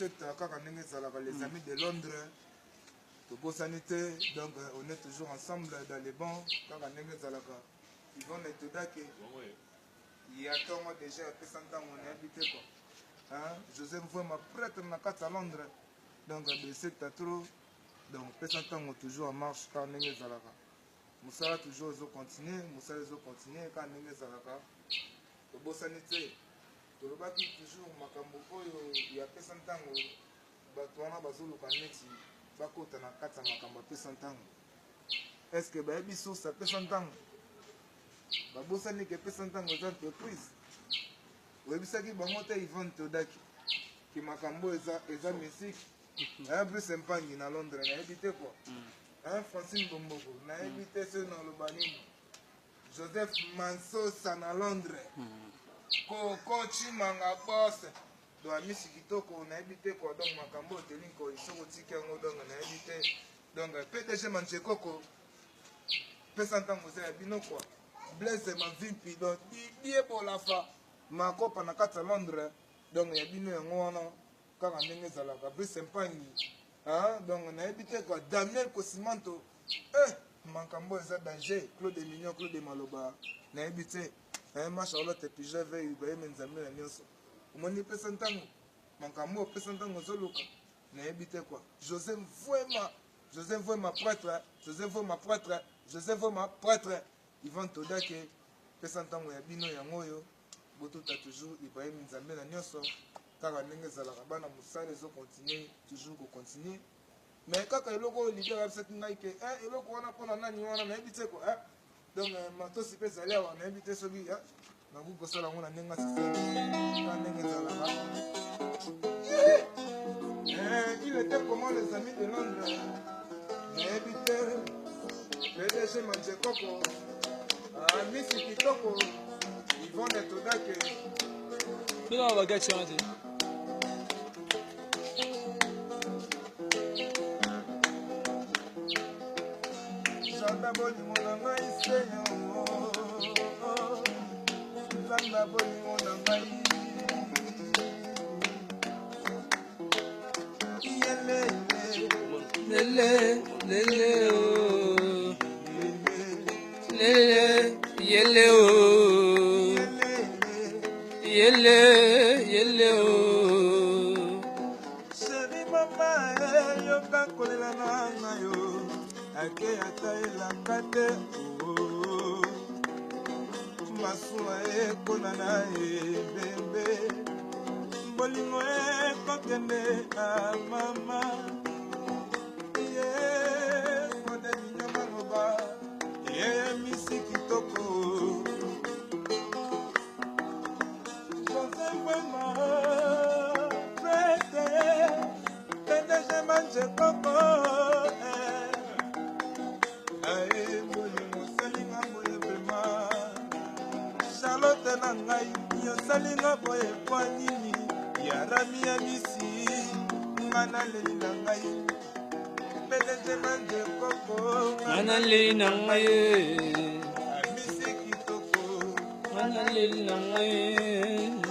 Secteur kaka ndenge ezalaka, les amis de Londres, tobosani te. Donc on est toujours ensemble dans les bons, kaka ndenge ezalaka. Yvonne Todake ya ntongo déjà apesa ntango, nayebi te quoi, hein? José Mvwema, prêtre na kati ya Londres. Donc de secteur trop, donc pesa ntango toujours en marche, kaka ndenge ezalaka. Mosala toujours ezocontinue, mosala ezocontinue kaka ndenge ezalaka. Tobosani te, tolobaki toujours makambo oyo ya pesa ntango. Bato wana bazoluka neti bakota na kati ya makambo ya pesa ntango. Est-ce bayebi source ya pesa ntango? Babosani ke pesa ntango eza entreprise. Oyebisaki bango te, Yvonne Todaki, ke makambo eza musique. Un plus mpangi na Londres, nayebi te quoi, un Francine Bomboko, nayebi te soki naloba nini. Joseph Mansosa na Londres, Koko Chimanga boss, donc amisi kitoko, nayebi te quoi. Donc makambo oyo teli nkoi, soki otiki yango, donc nayebi te. Donc PDG Manjekoko, pesa ntango eza ya bino quoi. Blaise Mavimpi, donc Didie Bolafa Makopa na kati ya Londres, donc ya bino yango wana, kaka ndenge ezalaka. Brice Mpangi, donc nayebi te quoi. Daniel Kosimanto, eh, makambo eza danger. Claude Mignon, Claude Maloba, nayebi te. Ma Charlotte Pige Vei, bayeme Nzambe na nyonso. Omoni, pesa ntango, makambo opesa ntango ozoluka, nayebi te quoi. José Mvwema, José Mvwema prêtre, José Mvwema prêtre, José Mvwema prêtre. Ivan Todake, pesa ntango ya bino yango oyo. Botota toujours Ibrahim Nzambe na nyonso, kaka ndenge ezalaka. Bana, mosala ezocontinue, toujours kocontinue. Mais kaka eloko oyo leader ayebisaki ngai ke eloko wana mpona nani wana, nayebi te ko. Donc matosi mpe ezali awa, nayebi te soki nakoki kosala yango na ndenge asiseme, kaka ndenge ezalaka. Il était comment, les amis de Londres? Nayebi te. PDG Manjekoko, Amisi kitoko, Yvonne Todake. Bino bagati wana te. Nzambe bolingo na ngai seyo, Nzambe bolingo na ngai. Lele lele o, lele yele o, yele yele o. Chéri mama, yoka kolela na ngai yo, ake ata elanga te. Masuwa ekona na ebembe, bolingo ekokende a mama ye kode minyo maloba eyemisi kitoko. José Mwema prêtre, PDG Manje Koko. Aye bolingo osalinga boye vraiment, Charlotte na ngai, yosalinga boye po nini? Yarami ya misi nga naleli na ngai, PDG Manje Koko. Nga naleli na ngai. Amisi kitoko. Nga naleli na ngai.